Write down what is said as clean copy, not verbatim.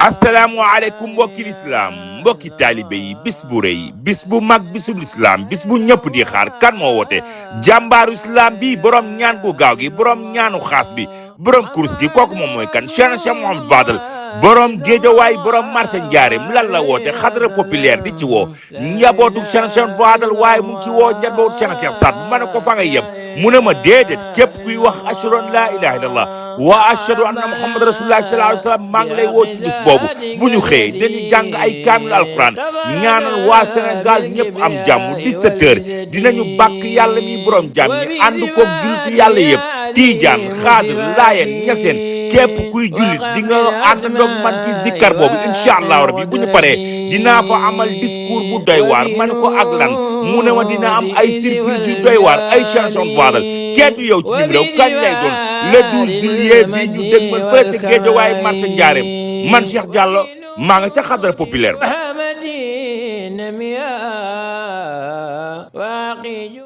asalaamaaleykum mbokki lislaam mbokki taalibe yi bis bu rëy bis bu mag bisub lislaam bis bu ñëpp di xaar kan moo woote jàmbaaru islam bi borom ñaan gu gaaw gi borom ñaanu xaas bi borom kurus gi kooku moom mooy kan Cheikh Mouhamadou Fadal borom géejawaay borom marché njaareem lan la woote xadra populaire di ci woo njabootu Cheikh Fadal waaye mu ngi ci woo njabootu Cheikh Saad bu ma ne ko fa nga yem mu ne ma déedéet képp kuy wax ashhadu an laa ilaaha illallah wa ashhadu anna muhammad rasulullah sallallahu alayhi wa sallam maa ngi lay woo ci bis boobu bu ñu xëyee dañu jàng ay kaamil alquran ñaanal waa Sénégal ñëpp am jàmm 17 heures dinañu bàkk yàlla mi borom jàmm ñi ànd koog jullit yàlla yëpp tiijaan xaadir laayeen ñaseen képp kuy jullit di nga àndandoog man ci zikkar boobu incha allahu rabbi bu ñu paree dinaa fa amal discours bu doy waar man ko ak lan mu ne ma dina am ay surprise yu doy waar ay chanson Fadal kenn du yow ci nim réew kañ lay doon le 12 juillet bi ñu dégg man fële ca Géejawaay marché Njaareem man Cheikh Diallo maa nga ca xadra populaire